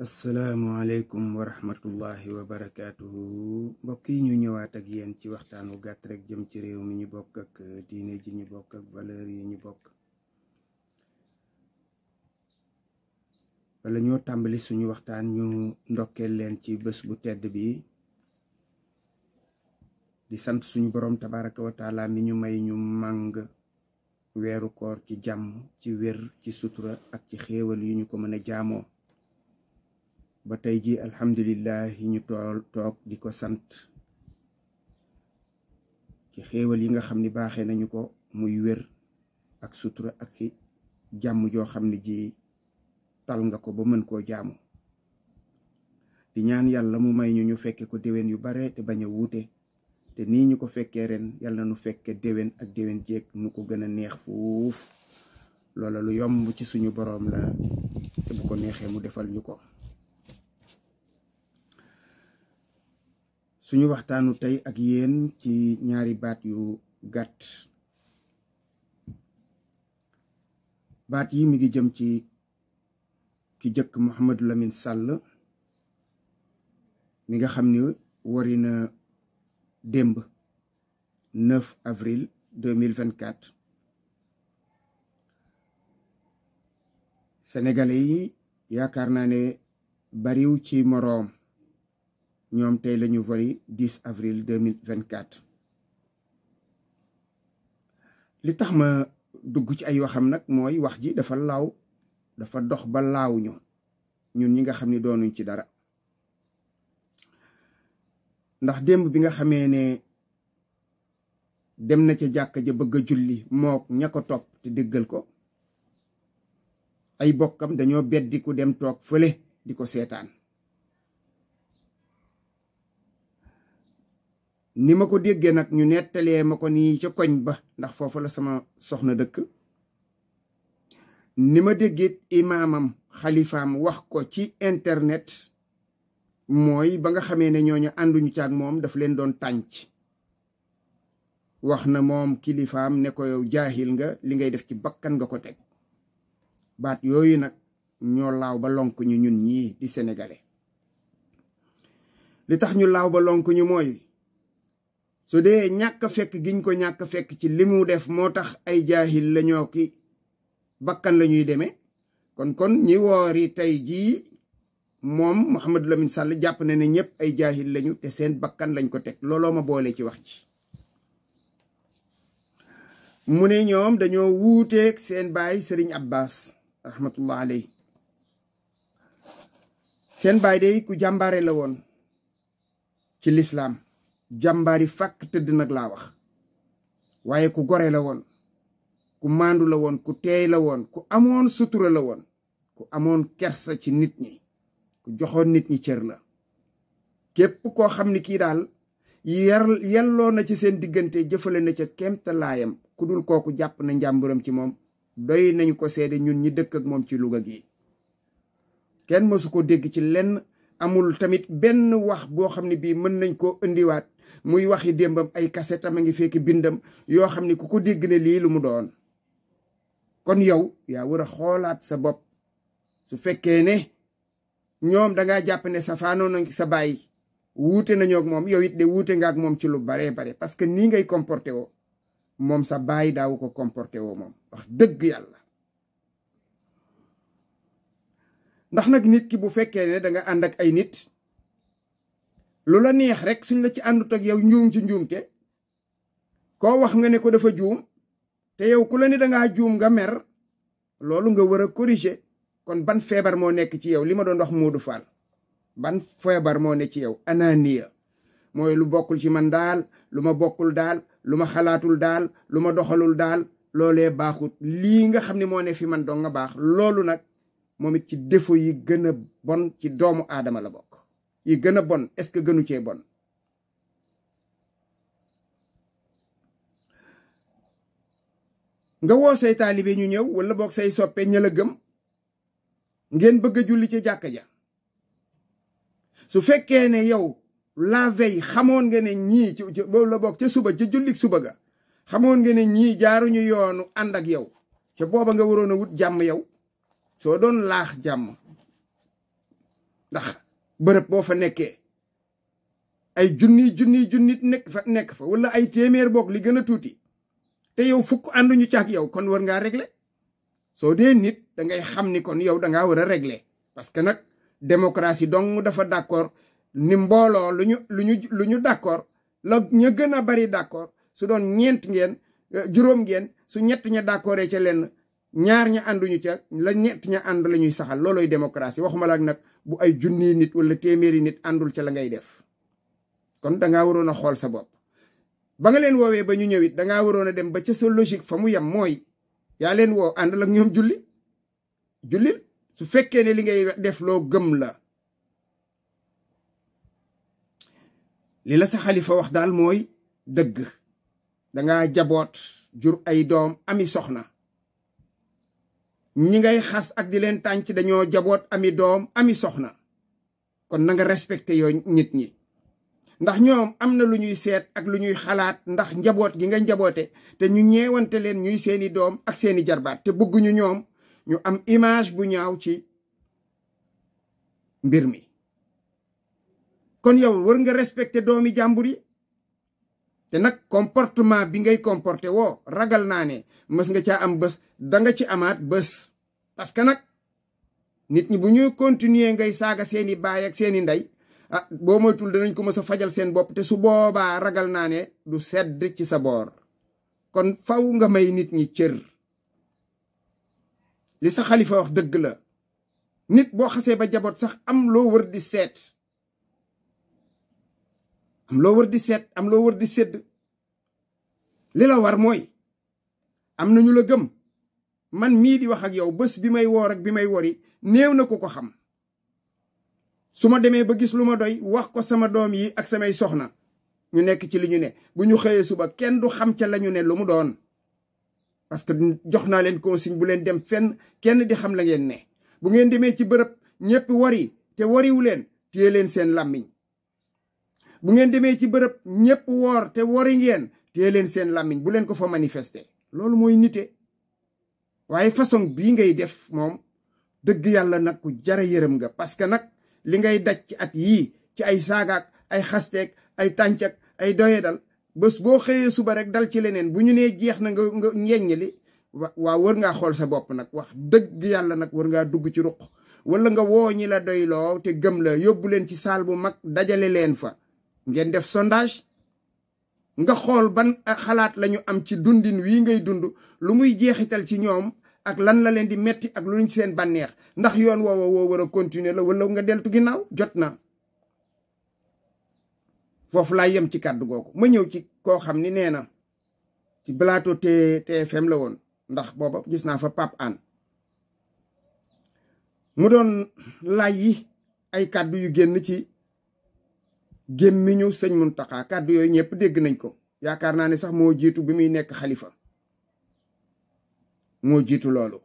asalaamualeykum wa rahmatullahi wa barakaatuhu mbokk yi ñu ñëwaat ak yéen ci waxtaan wu gàtt rek jëm ci réew mi ñu bokk ak diine ji ñu bokk ak valeur yi ñu bokk. wala ñoo tàmbali suñu waxtaan ñu ndokkeel leen ci bés bu tedd bi di sant suñu borom tabaraka wa taala mi ñu may ñu màng weeru koor ci jàmm ci wér ci sutura ak ci xéewal yu ñu ko mën a jaamoo ba tey ji alhamdulillah yi ñu toog di ko sant ci xéewal yi nga xam ni baaxee nañu ko muy wér ak sutura ak ci jàmm joo xam ne ji tal nga ko ba mën koo jaamu di ñaan yàlla mu may ñu fekke ko déwén yu bare te bañ a wuute te nii ñu ko fekkee ren yàlla nu fekke déwén ak déwén jéeg nu ko gën a neex fuuf loola lu yomb ci suñu boroom la te bu ko neexee mu defal ñu ko. suñu waxtaanu tey ak yéen ci ñaari baat yu gàtt baat yi mi ngi jëm ci ki jëkk Mouhamadou Lamine Sall mi nga xam ni wari na démb 9 avril 2024 sénégalais yi yaakaar naa ne bariw ci moroom ñoom tey lañu wari 10 avril 2024 li tax ma dugg ci ay waxam nag mooy wax ji dafa laaw dafa dox ba laaw ñu ñun ñi nga xam ni doonuñ ci dara ndax démb bi nga xamee ne dem na ca jàkka ja bëgg a julli mook ña ko topp te déggal ko ay bokkam dañoo beddiku dem toog fële di ko seetaan ni ma ko déggee nag ñu nettalee ma ko nii ca koñ ba ndax foofu la sama soxna dëkk ni ma déggee imaamam xalifaam wax ko ci internet mooy ba nga xamee ne ñooñu ànduñu caag moom daf leen doon tànc wax na moom kilifaam ne ko yow jaahil nga li ngay def ci bakkan nga ko teg baat yooyu nag ñoo laaw ba lonk ñu ñun ñii di sénégalais li tax ñu laaw ba lonk ñu mooy su dee ñàkk fekk giñ ko ñàkk fekk ci li mu def moo tax ay jaahil lañoo ki bakkan la ñuy demee kon ñi woori tey jii moom Mouhamadou Lamine Sall jàpp na ne ñëpp ay jaahil lañu te seen bakkan lañ ko teg looloo ma boole ci wax ji mu ne ñoom dañoo wuuteeg seen baay Serigne Abbas rahmatullah alayhi seen baay day ku jàmbaare la woon ci lislaam jàmbaari fàkk tëdd nag laa wax waaye ku gore la woon ku maandu la woon ku teey la woon ku amoon sutura la woon ku amoon kersa ci nit ñi ku joxoon nit ñi cër la képp koo xam ni kii daal yelloo na ci seen diggante jëfale na ca kéemtalaayam ku dul kooku jàpp na njàmburam ci moom doy nañu ko seede ñun ñi dëkk ak moom ci Louga gi kenn mësu ko dégg ci lenn amul tamit benn wax boo xam ne bii mën nañ koo indiwaat muy waxi démbam ay kasetam a ngi fekk bindam yoo xam ne ku ko dégg ne lii lu mu doon kon yow yaa war a xoolaat sa bopp su fekkee ne ñoom dangaa jàpp ne sa faanoon sa baay wuute nañoo ak moom yow it de wuute nga ak moom ci lu baree bare parce que nii ngay comporté woo moom sa baay daawu ko comporté woo moom wax dëgg yàlla ndax nag nit ki bu fekkee ne danga ànd ak ay nit lu la neex rek suñ la ci àndut ak yow njuum ci njuumte koo wax nga ne ko dafa juum te yow ku la ni dangaa juum nga mer loolu nga war a corriger kon ban feebar moo nekk ci yow li ma doon wax Modou Fall ban feebar moo ne ci yow ananiya mooy lu bokkul ci man daal lu ma bokkul daal lu ma xalaatul daal lu ma doxalul daal loolee baaxut lii nga xam ne moo ne fi man dong nga baax loolu nag moom it ci défaut yi gën a bon ci doomu aadama la bokk yi gën a bon est-ce que gënu cee bon nga woo say taalibe ñu ñëw wala boog say soppe ña la gëm ngeen bëgg a julli ci jàkka ja su fekkee ne yow la veille xamoon nga ne ñii ci boobu la bokk ca suba ca jullik suba ga xamoon nga ne ñii jaaruñu yoonu ànd ak yow ca booba nga waroon a wut jàmm yow soo doon laax jàmm ndax bërëb boo fa nekkee ay junni nekk fa wala ay téeméer boog li gën a tuuti te yow fukk ànduñu ci ak yow kon war ngaa régler soo dee nit da ngay xam ni kon yow da ngaa war a régler parce que nag démocratie dong dafa d'accord ni mbooloo lu ñu d'accord la ña gën a bari d'accord su doon ñeent ngeen juróom ngeen su ñett ña d'accordé ca lenn ñaar ña ànduñu ca la ñett ña ànd la ñuy saxal looloy démocratie waxuma la nag bu ay junni nit wala téeméeri nit àndul ca la ngay def kon dangaa waroon a xool sa bopp ba nga leen woowee ba ñu ñëwit dangaa waroon a dem ba ca sa logique fa mu yem mooy yaa leen woo àndal ak ñoom jullil su fekkee ne li ngay def loo gëm la li la sa xalifa wax daal mooy dëgg dangaa jaboot jur ay doom ami soxna ñi ngay xas ak di leen tànc dañoo jaboot ami doom ami soxna kon na nga respecté yoo nit ñi ndax ñoom am na lu ñuy seet ak lu ñuy xalaat ndax njaboot gi nga njaboote te ñu ñeewante leen ñuy seeni doom ak seeni jarbaat te bëgguñu ñoom ñu am image bu ñaaw ci mbir mi kon yow war nga respecté doomi jàmbur yi te nag comportement bi ngay comporté woo ragal naa ne mës nga caa am bés danga ci amaat bés parce que nag nit ñi bu ñuy continuer ngay saaga seeni baay ak seeni ndey ah boo moytul danañ ko mës a fajal seen bopp te su boobaa ragal naa ne du sedd ci sa boor kon faw nga may nit ñi cër li sa xalifa wax dëgg la nit boo xasee ba jaboot sax am loo wër di seet am loo wër di sédd li la war mooy am nañu la gëm man mii di wax ak yow bés bi may woor ak bi may wori néew na ko xam su ma demee ba gis lu ma doy wax ko sama doom yi ak samay soxna ñu nekk ci li ñu ne bu ñu xëyee suba kenn du xam ca la ñu ne lu mu doon parce que jox naa leen consigne bu leen dem fenn kenn di xam la ngeen ne bu ngeen demee ci bërëb ñépp wari te wariwu leen téye leen seen làmmiñ bu ngeen demee ci bërëb ñépp woor te wari ngeen téye leen seen làmmiñ bu leen ko fa manifester loolu mooy nite waaye façon bii ngay def moom dëgg yàlla nag ku jara yërëm nga parce que nag li ngay daj ci at yii ci ay saagaak ay xasteek ay tàncak ay doyedal bés boo xëyee suba rek dal ci leneen bu ñu nee jeex na nga ñeññ li waa war ngaa xool sa bopp nag wax dëgg yàlla nag war ngaa dugg ci ruq wala nga woo ñi la doyloo te gëm la yóbbu leen ci saal bu mag dajale leen fa ngeen def sondage nga xool ban xalaat lañu am ci dundin wii ngay dund lu muy jeexital ci ñoom ak lan la leen di metti ak lu ñu ci seen bànneex ndax yoon woowa woo war a continuer la wala nga deltu ginnaaw jot na foofu laa yem ci kàddu googu ma ñëw ci koo xam ni nee na ci plateau TFM la woon ndax booba gis naa fa Pape Hann mu doon laaj yi ay kàddu yu génn ci gémmiñu sëñ Muntaxa kàddu yooyu ñëpp dégg nañ ko yaakaar naa ne sax moo jiitu bi muy nekk xalifa moo jiitu loolu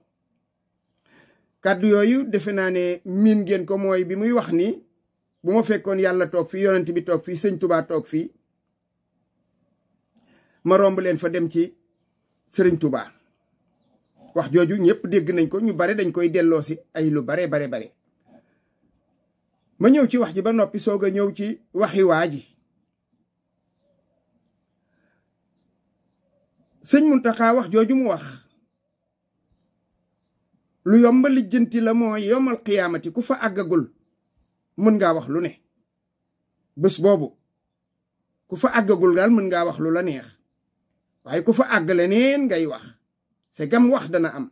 kàddu yooyu defe naa ne miin ngeen ko mooy bi muy wax ni bu ma fekkoon yàlla toog fii yonent bi toog fii sëñ Tuubaa toog fii ma romb leen fa dem ci sëriñ Tuubaa wax jooju ñëpp dégg nañ ko ñu bare dañ koy delloo si ay lu bare ma ñëw ci wax ji ba noppi soog a ñëw ci waxi waa ji sëñ Muntaxa wax jooju mu wax lu yomba lijjanti la mooy yomal xiyaamati ku fa àggagul mën ngaa wax lu ne bés boobu ku fa àggagul daal mën ngaa wax lu la neex waaye ku fa àgg leneen ngay wax c'est gam wax dana am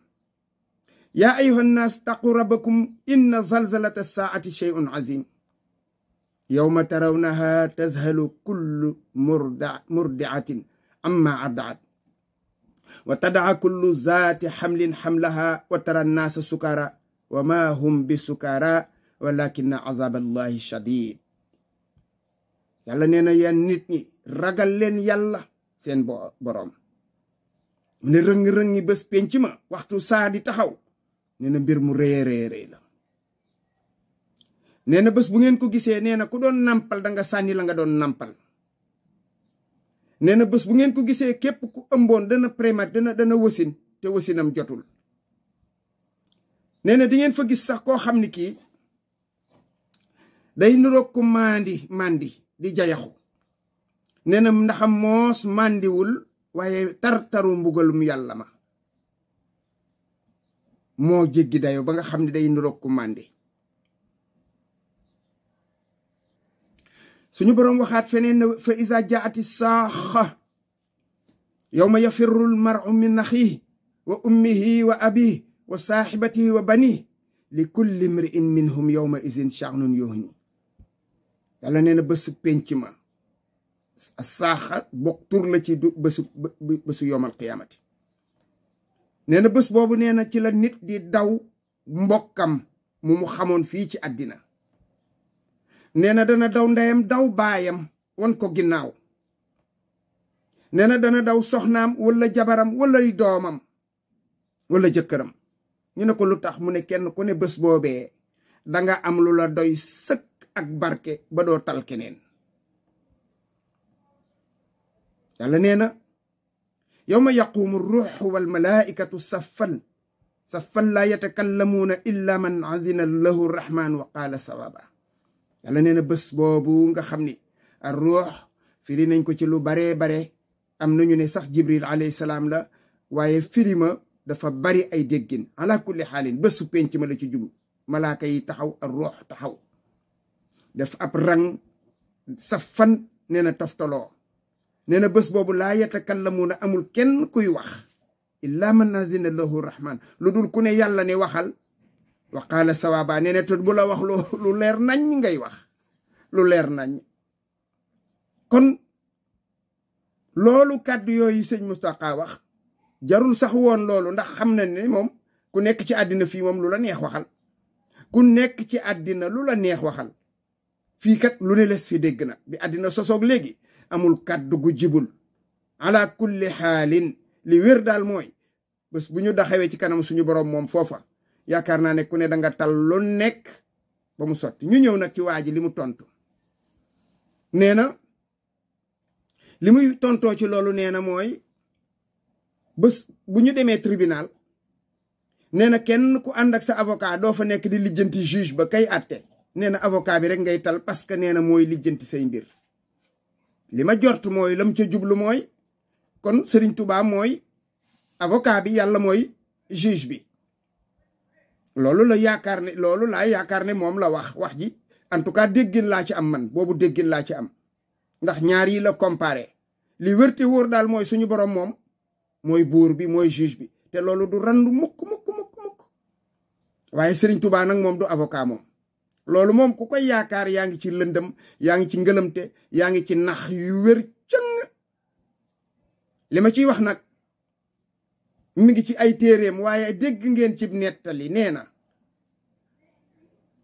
yaa ayuha nnaas taqu rabbakum inna zalzalata saati sheyun azim yowma tarawnaha tazhalu kullu murdiatin amma ardaat wa tadaa kullu zaati xamlin xamlaha wa tara nnaasa sukara wa ma hum bi sukara walakina azab allahi shadid yàlla nee na yéen nit ñi ragal leen yàlla seen boroom mu ne rëng-rëngi bés penc ma waxtu saa di taxaw nee na mbir mu rëy la nee na bés bu ngeen ko gisee nee na ku doon nampal danga sànni la nga doon nampal nee na bés bu ngeen ko gisee képp ku ëmboon dana prémat dana wasin te wasinam jotul nee na di ngeen fa gis sax koo xam ni kii day nuroog ku mandi di jayaxu nee na ndaxam moos màndiwul waaye tartaru mbugalum yàlla ma moo jéggi dayo ba nga xam ne day nuroog ku màndi suñu boroom waxaat feneen na fa iza jaati saaxa yawma yafirrul mar'u min axiihi wa ummihi wa abiihi wa saaxibatihi wa baniihi li kulli mri'in minhum yawma izin sha'nun yughni yàlla nee na bésu penc ma saaxa bokk tur la ci bésu yowmal qiyaamati nee na bés boobu nee na ci la nit di daw mbokkam mu xamoon fii ci àddina nee na dana daw ndeyam daw baayam won ko ginnaaw nee na dana daw soxnaam wala jabaram wala doomam wala jëkkëram ñu ne ko lu tax mu ne kenn ku ne bés boobee danga am lu la doy sëkk ak barke ba doo tal keneen yàlla nee na yawma yaqumu ruuxu wal malaa'ikatu saffan laa yatakallamuuna illa man azina lahu rahmaan wa qaala sawaaba yàlla nee na bés boobu nga xam ni ar ruux firi nañ ko ci lu baree bare am nañu ne sax jibril alayhi salaam la waaye firima dafa bari ay déggin ala kulli xaalin bésu penc ma la ci jublu malaaka yi taxaw ar ruux taxaw def ab rang saffan nee na toftaloo nee na bés boobu laa yatakallamuuna amul kenn kuy wax illa man azina lahu rahman lu dul ku ne yàlla ne waxal wa qaala sawaaba nee na te bu la wax lu leer nañ ngay wax lu leer nañ kon loolu kàddu yooyu sëñ Moustapha wax jarul sax woon loolu ndax xam na ne moom ku nekk ci àddina fii moom lu la neex waxal ku nekk ci àddina lu la neex waxal fii kat lu ne les fi dégg na bi àddina sosoog léegi amul kàddu gu jibul ala kulli xaalin li wér daal mooy bés bu ñu daxawee ci kanam suñu boroom moom foofa yaakaar naa ne ku ne danga tal lu nekk ba mu sotti ñu ñëw nag ci waa ji li mu tontu nee na li muy tontoo ci loolu nee na mooy bés bu ñu demee tribunal nee na kenn ku ànd ak sa avocat doo fa nekk di lijjanti juge ba kay àtte nee na avocat bi rek ngay tal parce que nee na mooy lijjanti say mbir li ma jort mooy lam ca jublu mooy kon Serigne Touba mooy avocat bi yàlla mooy juge bi loolu laa yaakaar ne moom la wax ji en tout cas déggin laa ci am man boobu déggin laa ci am ndax ñaar yi la comparé li wërte wóor daal mooy suñu borom moom mooy buur bi mooy juge bi te loolu du randu mukk waaye Serigne Touba nag moom du avocat moom loolu moom ku koy yaakaar yaa ngi ci lëndëm yaa ngi ci ngëlëmte yaa ngi ci nax yu wér cëng li ma ciy wax nag mi ngi ci ay téeréem waaye dégg ngeen ci nettali nee na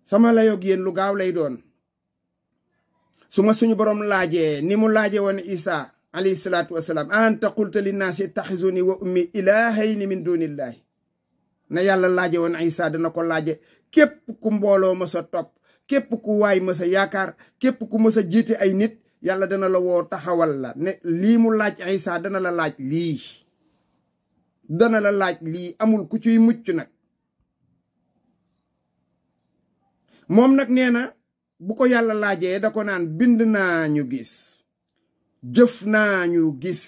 sama layoog yéen lu gaaw lay doon su ma suñu borom laajee ni mu laaje woon Isa alayhi salaatu wasalaam anta qulta linnaasi ittaxizuni wa ummi ilaahayni min dunillahi na yàlla laaje woon Isa dana ko laaje képp ku mbooloo ma sa topp képp ku waay ma sa yaakaar képp ku ma sa jiite ay nit yàlla dana la woo taxawal la ne lii mu laaj Isa dana la laaj lii amul ku ciy mucc nag moom nag nee na bu ko yàlla laajee da ko naan bind naa ñu gis jëf naa ñu gis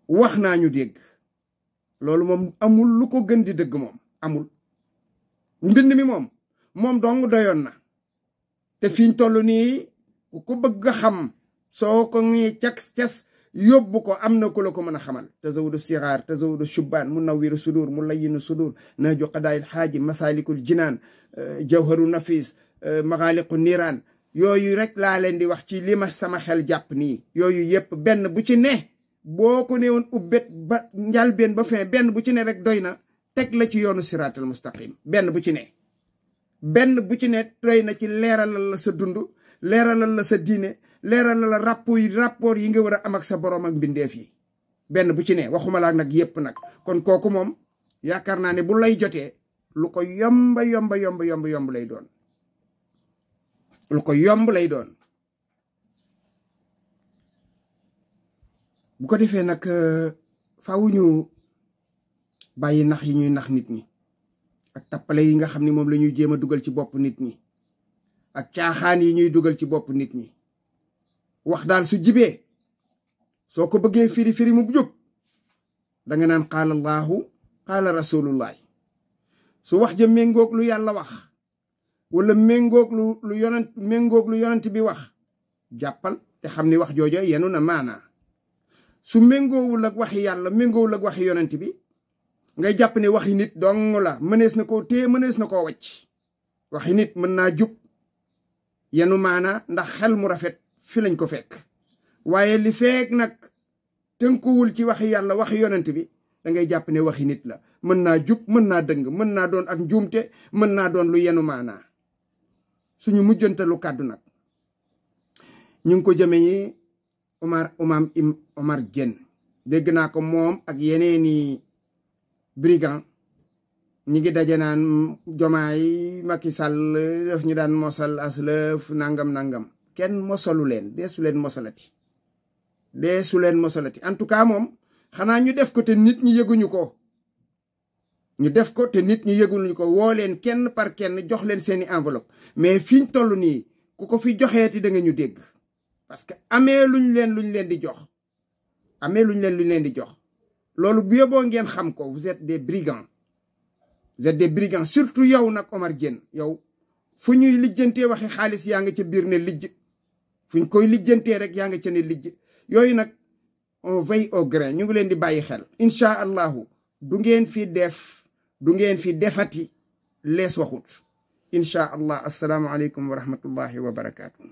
wax naa ñu dégg loolu moom amul lu ko gën di dëgg moom amul mbind mi moom dong doyoon na te fiñ toll nii ku ko bëgg a xam soo ko ngi cas yóbbu ko am na ku la ko mën a xamal tazawudu sixaar tazawudu shubbaan munawwiru sudur mulayinu sudur nahju qadaayil xaaji masalikul jinaan jawharu nafis maxaaliqu niiraan yooyu rek laa leen di wax ci li ma sama xel jàpp nii yooyu yépp benn bu ci ne boo ko ne woon ubbet ba njalbeen ba fin benn bu ci ne rek doy na teg la ci yoonu siraatal mustaqim benn bu ci ne doy na ci leeralal la sa dund leeralal la sa diine leeralal la rapport yi nga war a am ak sa borom ak mbindeef yi benn bu ci ne waxuma laa nag yépp nag kon kooku moom yaakaar naa ne bu lay jotee lu ko yomb lay doon lu ko yomb lay doon bu ko defee nag faaw ñu bàyyi nax yi ñuy nax nit ñi ak tappale yi nga xam ni moom la ñuy jéem a dugal ci bopp nit ñi ak caaxaan yi ñuy dugal ci bopp nit ñi. wax daal su jibee soo ko bëggee firi mu jub danga naan qaala allahu qaala rasulullahi. su wax ja méngoog lu yàlla wax wala méngoog lu yonent bi wax jàppal te xam ni wax jooja yenu na maanaa. su méngoowul ak waxi yàlla méngoowul ak waxi yonent bi ngay jàpp ne waxi nit dong la mënees na koo téye mënees na koo wàcc. waxi nit mën naa jub yenu maanaa ndax xel mu rafet fi lañ ko fekk, waaye li feek nag tënkuwul ci waxi yàlla waxi yonent bi da ngay jàpp ne waxi nit la. mën naa jub mën naa dëng mën naa doon ak njuumte mën naa doon lu yenu maanaa. suñu mujjantalu kàddu nag ñu ngi ko jëme ñi Omar Diène. dégg naa ko moom ak yeneeni brigand ñi ngi daje naan Jomaay Macky Sall def ñu daan mosal aslëf nangam kenn mosalu leen deesu leen mosalati en tout cas moom xanaa ñu def ko te nit ñi yëguñu ko. woo leen kenn par kenn jox leen seeni enveloppe mais fiñ toll nii ku ko fi joxeeti da nga ñu dégg. parce que amee luñ leen di jox loolu bu yóbboo ngeen xam ko. vous êtes des brigands surtout yow nag Omar Diène yow fu ñuy lijjantee waxi xaalis yaa nga ca biir ne lijj fu ñu koy lijjantee rek yaa nga ca ne lijj. yooyu nag on veille au grain ñu ngi leen di bàyyi xel. incha allahu du ngeen fi defati lees waxut incha allah. assalaamu aleykum wa rahmatullahi wa barakaatu.